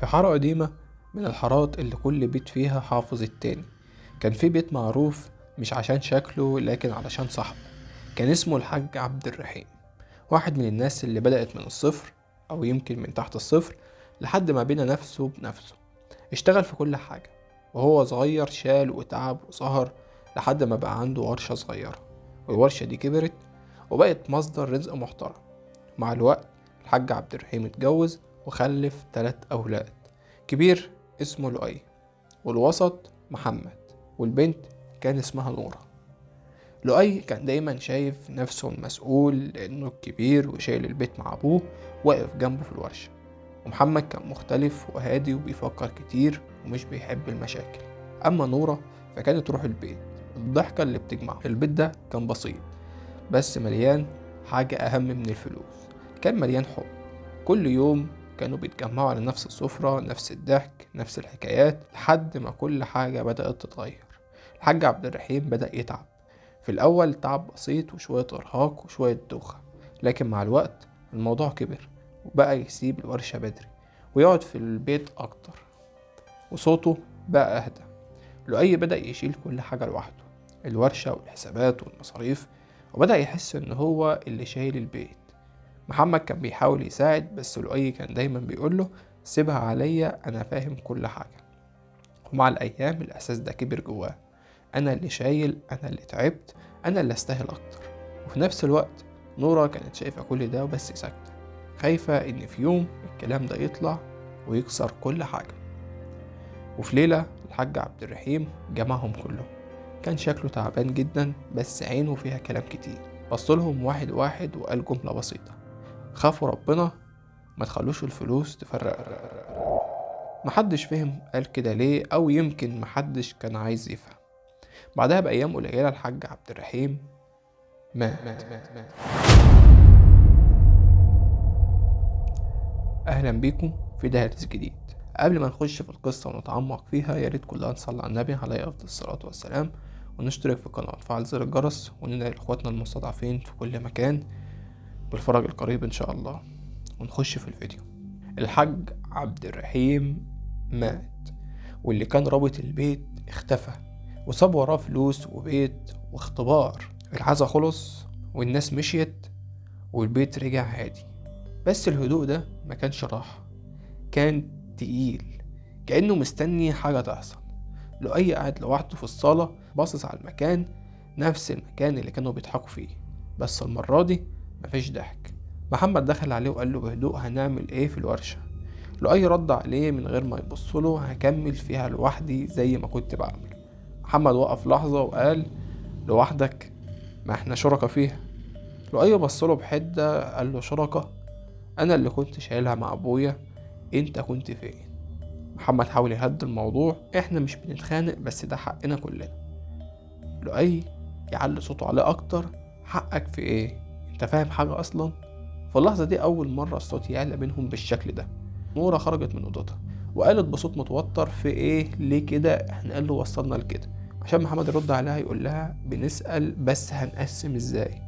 في حارة قديمة من الحارات اللي كل بيت فيها حافظ التاني، كان في بيت معروف مش عشان شكله لكن علشان صاحبه. كان اسمه الحاج عبد الرحيم، واحد من الناس اللي بدأت من الصفر أو يمكن من تحت الصفر لحد ما بنى نفسه بنفسه. اشتغل في كل حاجة وهو صغير، شال وتعب وسهر لحد ما بقى عنده ورشة صغيرة، والورشة دي كبرت وبقت مصدر رزق محترم. مع الوقت الحاج عبد الرحيم اتجوز وخلف 3 أولاد، كبير اسمه لؤي، والوسط محمد، والبنت كان اسمها نورة. لؤي كان دايما شايف نفسه المسؤول لأنه الكبير وشايل البيت مع أبوه واقف جنبه في الورشة، ومحمد كان مختلف وهادي وبيفكر كتير ومش بيحب المشاكل. أما نورة فكانت روح البيت، الضحكة اللي بتجمعه. البيت ده كان بسيط بس مليان حاجة أهم من الفلوس، كان مليان حب. كل يوم كانوا بيتجمعوا على نفس السفرة، نفس الضحك، نفس الحكايات، لحد ما كل حاجة بدأت تتغير. الحاج عبد الرحيم بدأ يتعب. في الأول تعب بسيط وشوية إرهاق وشوية دوخة، لكن مع الوقت الموضوع كبر وبقى يسيب الورشة بدري ويقعد في البيت أكتر، وصوته بقى أهدى. لؤي بدأ يشيل كل حاجة لوحده، الورشة والحسابات والمصاريف، وبدأ يحس إن هو اللي شايل البيت. محمد كان بيحاول يساعد، بس لؤي كان دايما بيقوله سيبها عليا، أنا فاهم كل حاجة. ومع الأيام الإحساس ده كبر جواه، أنا اللي شايل، أنا اللي تعبت، أنا اللي أستاهل أكتر. وفي نفس الوقت نورة كانت شايفة كل ده وبس ساكتة، خايفة إن في يوم الكلام ده يطلع ويكسر كل حاجة. وفي ليلة الحاج عبد الرحيم جمعهم كلهم. كان شكله تعبان جدا بس عينه فيها كلام كتير. بصلهم واحد واحد وقال جملة بسيطة: خافوا ربنا، ما تخلوش الفلوس تفرق. محدش فهم قال كده ليه، أو يمكن محدش كان عايز يفهم. بعدها بأيام قليلة الحاج عبد الرحيم مات. أهلا بيكم في دهليز جديد. قبل ما نخش في القصة ونتعمق فيها، يا ريت كلنا نصلي على النبي عليه أفضل الصلاة والسلام، ونشترك في القناة ونفعل زر الجرس، وندعي لإخواتنا المستضعفين في كل مكان بالفرج القريب إن شاء الله. ونخش في الفيديو. الحاج عبد الرحيم مات، واللي كان رابط البيت اختفى وساب وراه فلوس وبيت واختبار. العزا خلص والناس مشيت والبيت رجع هادي، بس الهدوء ده ما كانش راحة، كان تقيل، كأنه مستني حاجة تحصل. لؤي قاعد لوحده في الصالة باصص على المكان، نفس المكان اللي كانوا بيضحكوا فيه، بس المرة دي مفيش ضحك. محمد دخل عليه وقال له بهدوء: هنعمل ايه في الورشة؟ لؤي رد عليه من غير ما يبصله: هكمل فيها لوحدي زي ما كنت بعمل. محمد وقف لحظة وقال: لوحدك؟ ما احنا شركة فيها. لؤي بصله بحدة قال له: شركة؟ انا اللي كنت شايلها مع ابويا، انت كنت فين؟ محمد حاول يهدي الموضوع: احنا مش بنتخانق، بس ده حقنا كلنا. لؤي يعلي صوته عليه اكتر: حقك في ايه؟ انت فاهم حاجة اصلا؟ في اللحظة دي اول مرة الصوت يعلى بينهم بالشكل ده. نورة خرجت من اوضتها وقالت بصوت متوتر: في ايه؟ ليه كده؟ احنا قال له وصلنا لكده. عشان محمد يرد عليها يقول لها: بنسأل بس هنقسم ازاي؟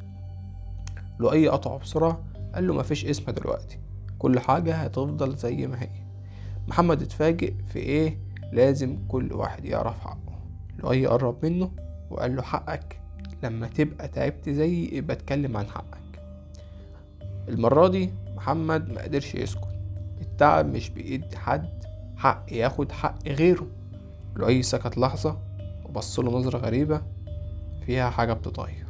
لؤي قطعه بسرعة قال له: مفيش اسم دلوقتي، كل حاجة هتفضل زي ما هي. محمد اتفاجئ: في ايه؟ لازم كل واحد يعرف حقه. لؤي قرب منه وقال له: حقك لما تبقى تعبت زيي يبقى اتكلم عن حقك. المرة دي محمد ما قدرش يسكت، التعب مش بإيد حد حق ياخد حق غيره. لؤي سكت لحظة وبص له نظرة غريبة فيها حاجة بتتغير.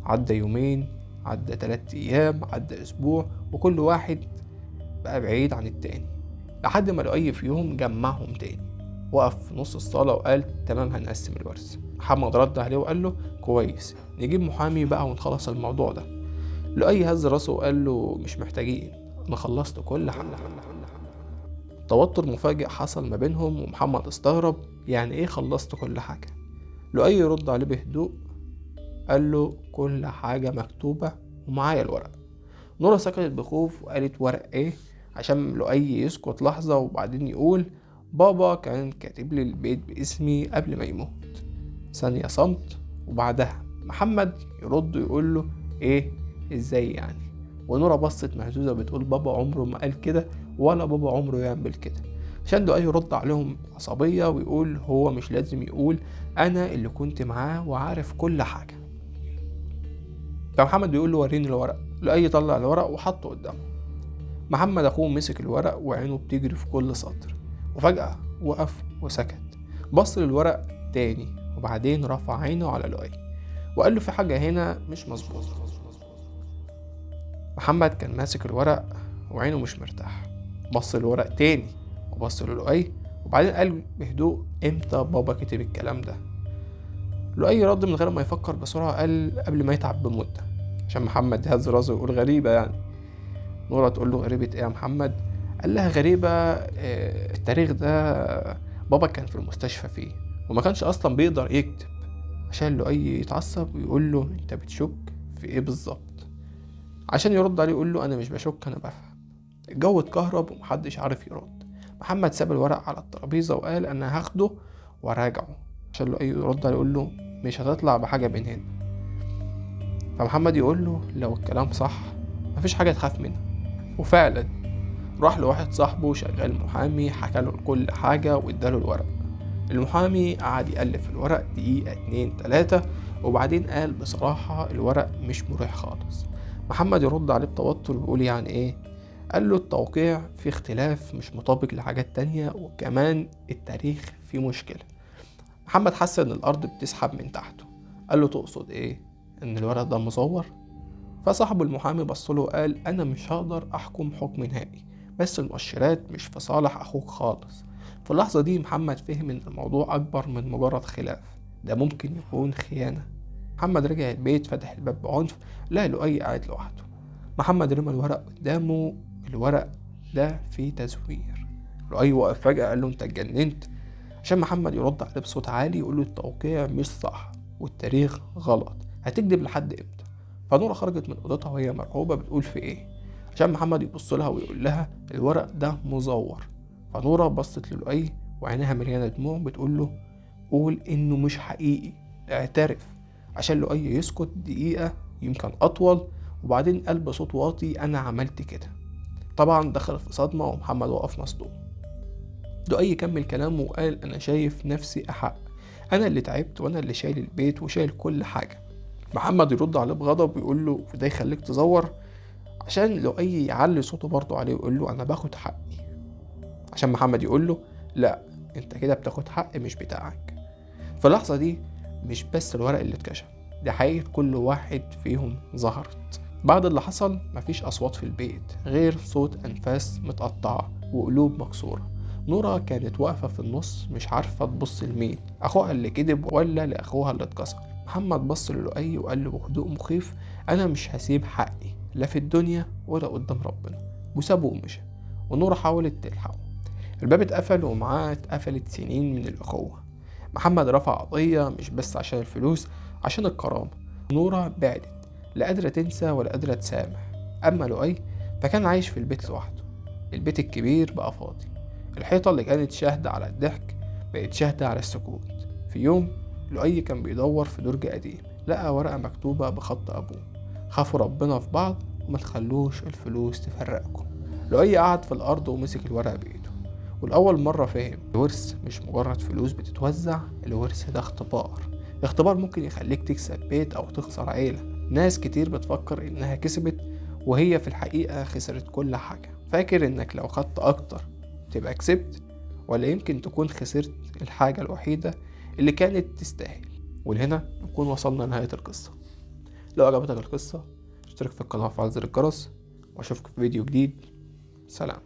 عدى يومين، عدى 3 أيام، عدى أسبوع، وكل واحد بقى بعيد عن التاني، لحد ما لؤي في يوم جمعهم تاني. وقف في نص الصالة وقال: تمام، هنقسم الورث. محمد رد عليه وقال له: كويس، نجيب محامي بقى ونخلص الموضوع ده. لؤي هز راسه وقال له: مش محتاجين، أنا خلصت كل حاجة. توتر مفاجئ حصل ما بينهم، ومحمد استغرب: يعني ايه خلصت كل حاجة؟ لؤي يرد عليه بهدوء قال له: كل حاجة مكتوبة ومعايا الورق. نورة سكتت بخوف وقالت: ورق ايه؟ عشان لؤي يسكت لحظة وبعدين يقول: بابا كان كاتب لي البيت باسمي قبل ما يموت. ثانية صمت، وبعدها محمد يرد ويقول له: ايه؟ ازاي يعني؟ ونورة بصت مهزوزة بتقول: بابا عمره ما قال كده، ولا بابا عمره يعمل كده. عشان لؤي يرد عليهم عصبية ويقول هو مش لازم يقول، أنا اللي كنت معاه وعارف كل حاجة. فمحمد بيقول له وريني الورق. لؤي طلع الورق وحطه قدامه. محمد أخوه مسك الورق وعينه بتجري في كل سطر، وفجأة وقف وسكت، بص للورق تاني وبعدين رفع عينه على لؤي وقال له في حاجة هنا مش مظبوطة. محمد كان ماسك الورق وعينه مش مرتاح، بص للورق تاني وبص للؤي وبعدين قال بهدوء امتى بابا كتب الكلام ده؟ لؤي رد من غير ما يفكر بسرعة، قال قبل ما يتعب بمدة. عشان محمد هز راسه ويقول غريبة يعني. نورة تقول له غريبة ايه يا محمد؟ قال لها غريبة التاريخ ده بابا كان في المستشفى فيه وما كانش اصلا بيقدر يكتب. عشان لؤي يتعصب ويقول له انت بتشك في ايه بالظبط؟ عشان يرد عليه يقول له انا مش بشك، انا بفهم. الجو اتكهرب ومحدش عارف يرد. محمد ساب الورق على الترابيزة وقال انا هاخده وراجعه. عشان لؤي يرد عليه يقول له مش هتطلع بحاجة من هنا. فمحمد يقول له لو الكلام صح مفيش حاجة تخاف منها. وفعلا راح لواحد صاحبه شغال محامي، حكى له كل حاجة واداله الورق. المحامي قعد يقلب في الورق دقيقة 2 3 وبعدين قال بصراحة الورق مش مريح خالص. محمد يرد عليه بتوتر وبيقول يعني ايه؟ قال له التوقيع في اختلاف، مش مطابق لحاجات تانية، وكمان التاريخ فيه مشكلة. محمد حس ان الارض بتسحب من تحته، قال له تقصد ايه؟ ان الورق ده مزور؟ فصاحب المحامي بصله وقال انا مش هقدر احكم حكم نهائي، بس المؤشرات مش في صالح اخوك خالص. في اللحظة دي محمد فهم ان الموضوع اكبر من مجرد خلاف، ده ممكن يكون خيانة. محمد رجع البيت، فتح الباب بعنف، لقى لؤي قاعد لوحده. محمد رمى الورق قدامه، الورق ده فيه تزوير. لؤي وقف فجأة قال له انت اتجننت؟ عشان محمد يرد عليه بصوت عالي يقول له التوقيع مش صح والتاريخ غلط، هتكذب لحد امتى؟ فنورة خرجت من اوضتها وهي مرعوبة بتقول في ايه؟ عشان محمد يبص لها ويقول لها الورق ده مزور. فنورة بصت للؤي وعينها مليانة دموع بتقول له قول انه مش حقيقي، اعترف. عشان لؤي يسكت دقيقة يمكن اطول، وبعدين قال بصوت واطي انا عملت كده. طبعا دخل في صدمة ومحمد وقف مصدوم. لؤي كمل كلامه وقال انا شايف نفسي احق، انا اللي تعبت وانا اللي شايل البيت وشايل كل حاجة. محمد يرد عليه بغضب ويقول له وده يخليك تزور؟ عشان لؤي يعلي صوته برضه عليه ويقول له انا باخد حقي. عشان محمد يقول له لا انت كده بتاخد حق مش بتاعك. في اللحظة دي مش بس الورق اللي اتكشف، ده حقيقة كل واحد فيهم ظهرت. بعد اللي حصل مفيش أصوات في البيت غير صوت أنفاس متقطعة وقلوب مكسورة. نورة كانت واقفة في النص مش عارفة تبص لمين، أخوها اللي كذب ولا لأخوها اللي اتكسر. محمد بص للؤي وقال له بهدوء مخيف أنا مش هسيب حقي لا في الدنيا ولا قدام ربنا، وسابه ومشى. ونورة حاولت تلحقه، الباب اتقفل ومعاه اتقفلت سنين من الأخوة. محمد رفع قضية مش بس عشان الفلوس، عشان الكرامة. نورة بعدت، لا قادرة تنسى ولا قادرة تسامح. أما لؤي فكان عايش في البيت لوحده، البيت الكبير بقى فاضي، الحيطة اللي كانت شاهدة على الضحك بقت شاهدة على السكوت. في يوم لؤي كان بيدور في درج قديم، لقى ورقة مكتوبة بخط أبوه، خافوا ربنا في بعض وما تخلوش الفلوس تفرقكم. لؤي قعد في الأرض ومسك الورقة بإيده، والأول مرة فهم الورث مش مجرد فلوس بتتوزع، الورث ده اختبار، اختبار ممكن يخليك تكسب بيت أو تخسر عيلة. ناس كتير بتفكر إنها كسبت وهي في الحقيقة خسرت كل حاجة. فاكر إنك لو خدت أكتر تبقى كسبت، ولا يمكن تكون خسرت الحاجة الوحيدة اللي كانت تستاهل. ولهنا نكون وصلنا لنهاية القصة. لو عجبتك القصة اشترك في القناة وفعل زر الجرس، واشوفك في فيديو جديد. سلام.